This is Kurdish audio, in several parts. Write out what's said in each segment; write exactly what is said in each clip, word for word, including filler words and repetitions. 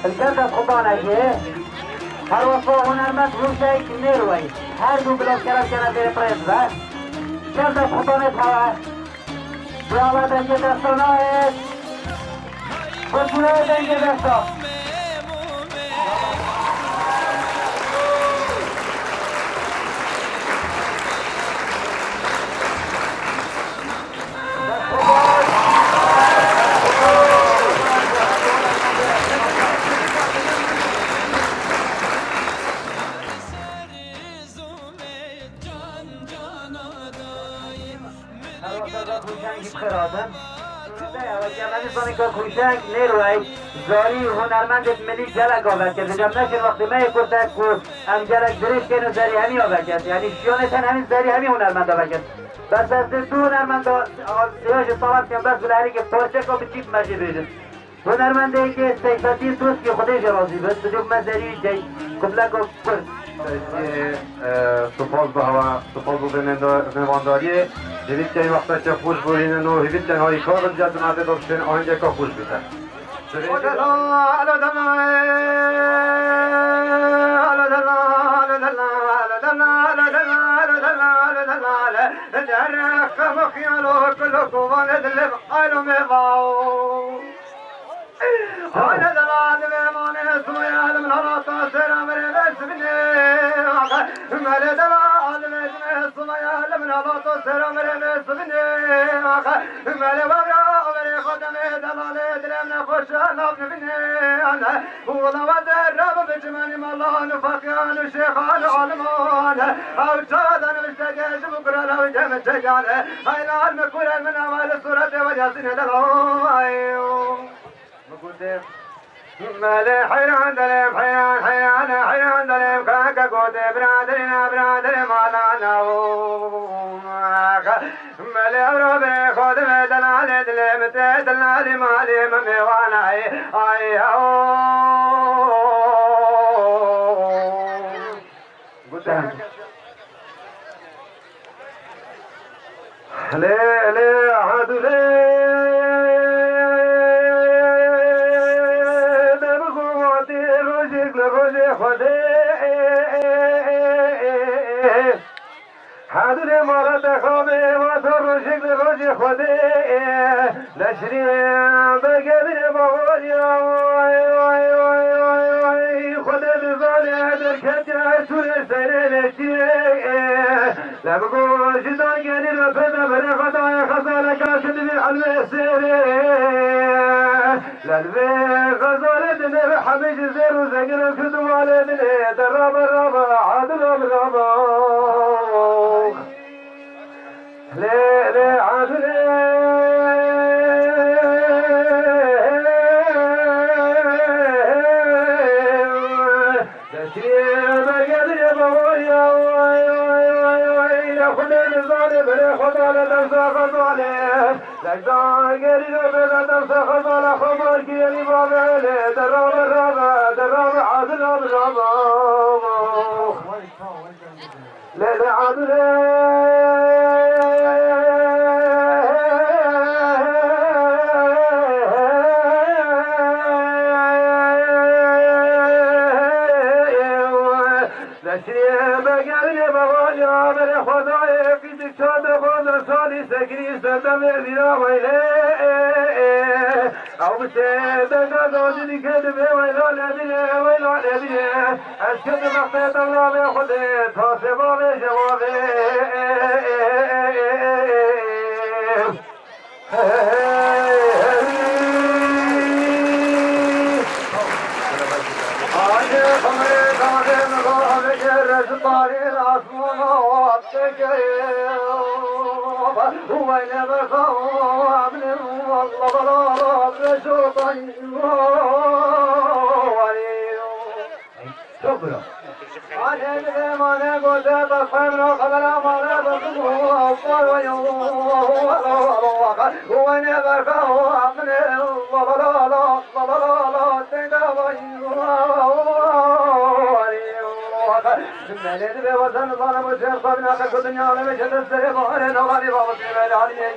Li ser destxutanekê, her wesa hunermend Hûseyk Nêrwey, her du bila kerem kene bê prêz be. Ser destxutanê xwe, bi ala dengê desta nayê, bi jûreyê dengê desta. Hûşeng Nêrwey, zarî hunermendê milî gelek ave kir. Dicem nekin wextê me yê kurtek ku em gelek dirêj kên û zerî hemî ave kir. Yanî şiyonê ten hemî zerî hemî hunermend ave kir. Bes ez dê du hunermenda sêya jî taleb kem, bes bila herî ke parçeka biçîk me jê bêjin. Hunermendê yekê Seyfetîn Tûskî, Xwedê jê razî be, stûdyo me zerî dey kubleka kurd. Spas bi hewa, spas bi vê mênda-, mêvandariyê. Hêvî dikey wexteke xweş bûrînin û hêvî dikey harîkar bin, cem cemaetê de bişên ahengeka xweş bîte. Hale delal ve mane suya lim nalata sera mere ve sibine. Mele delal ve sime suya lim nalata sera mere ve sibine. Mele vavra vere xodeme delale dilem ne xoşa nav bine. Wala ve zerra bi biçimani malan fakiyan şêxan aliman. Ew çadan işte gel bu kurala ve cem çekan. Haylan mi kural min amal surete ve yasin delal. Gotê, Mele heyran delem, heyran, heyran, heyran delem, kaka gotê, biraderina, biraderê malana, o, melê ew ra bê, xodime delalê dilê, mi tê delalê malê, mi mêwana, ay, ay, o. Gotê. Lê, lê, Adûlê, me bi xwe vatê rojek li rojê Xwedê. Adûlê mala te xabê, vato rojek li rojê Xwedê. Leşrî begevine bawariya, vay, vay, vay, vay, vay. Xwedê dizane derketiye, şûrê serê leşrî. Lebgo ji dagenî re pê de bere xedayê xezaleka ki divê elvê sêrê. Lelvê xezalê dinê ve hemî ji zêr û zengin û ki duvalê dinê de rabe rabe, adil rabe rabe. Lê, lê, adil ê. Destê bergedê bawariya, vay, vay, vay, vay, ya Xwedê nizane, berê Xweda le dersa xezalê. Lek dagerî re bêda dersa xezala xwe barkî yenî bavê lê. De rabe, rabe, de rabe, adil rabe, rabe. Lê, lê, adil ê. Leşiyê begevine bawaliya berê Xwedayê, qîzî çar de xweza salî sekirî ser devê vîra weylê. Ew bi sê denga dozî dike divê weyla nedine, weyla nedine. Ez ketim wextê tevla vê Xwedê, tasê bavê cevabê. Hey, hey. Aşê xumrê dadê min bavê cer ji tarî asmana vat teke. Weyne berxawa min, Allah, Allah, Allah, beşo tay. Çok bro. Mane gote, bak, xemro, xebera, mane, bak, wene, bak, amne, la, la, la, la, la, la, la, la, teyda, vay, vay, vay. Melê dibe wazan zana bu ser sabina ku dinya ne meşe de sere bare, nalani babası böyle halime.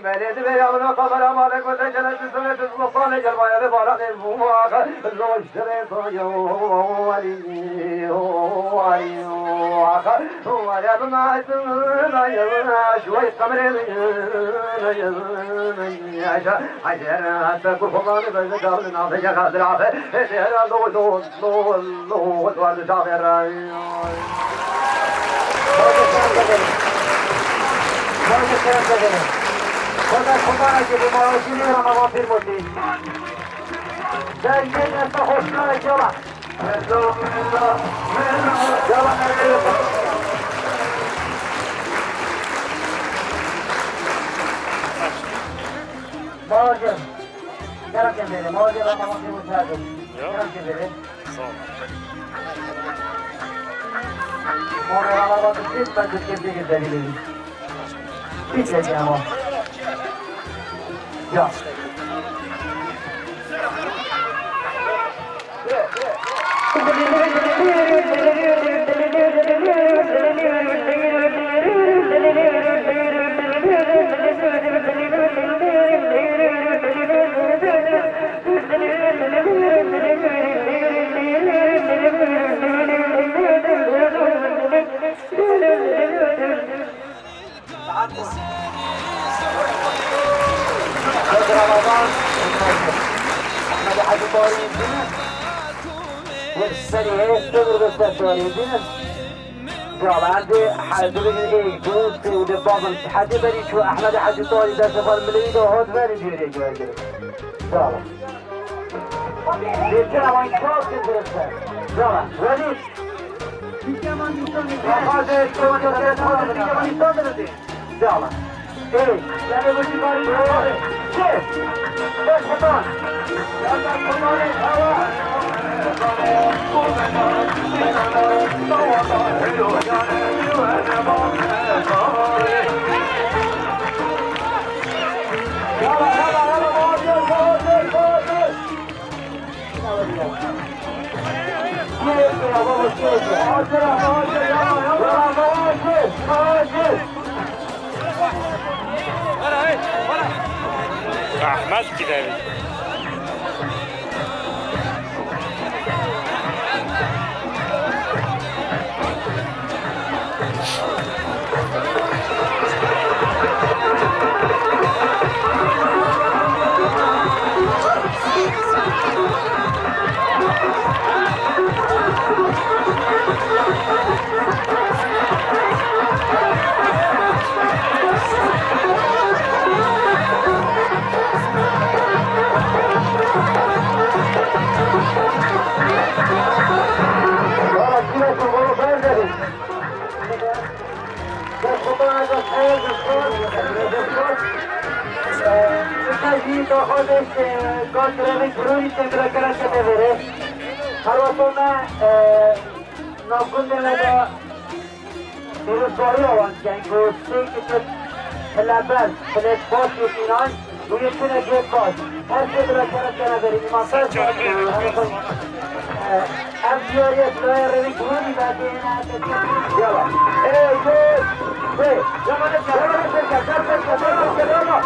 Melê dibe ya buna kamera, mane gote, cennet sene tuzlu. Xwedê kerem bide. Xwedê kerem bide. Xwedê kurbanekî bi mawacî lê Ramadan pîr motî. Dengê desta xweşkana gela. Gela. Mawacî. Kerem bide. Mawacî Ramadan pîr motî. Kerem bide. Sağ ol. Oraya alamadın, lütfen Türkiye bir güzel ileri. Bir şey ama. Ya. Saet Ramadan, Ahmet Hacı Tarih Diniz, bir seriye, öbür göster Tarih Diniz. Cevabı hadi bir ilk bu, sevdi babam, hadi beri şu Ahmet Hacı Tarih dersi var, milli de hot verin diyor ya, gördüm. Sağ olun. Geçen ama çok güzel. Cevabı, ready. Ahmet gidelim. Her wexta me, e, navgundê me de pîrozbahîya wan dikin ku sê kiçik pileber, pilêt baş û înan û yê tune gêt baş. Her sê bila kerem kene berî îman ser. Ev diyariye dilaya revî kurûnî ve dêne. Yala. Ê, gol. Ê, yala, yala, yala, yala.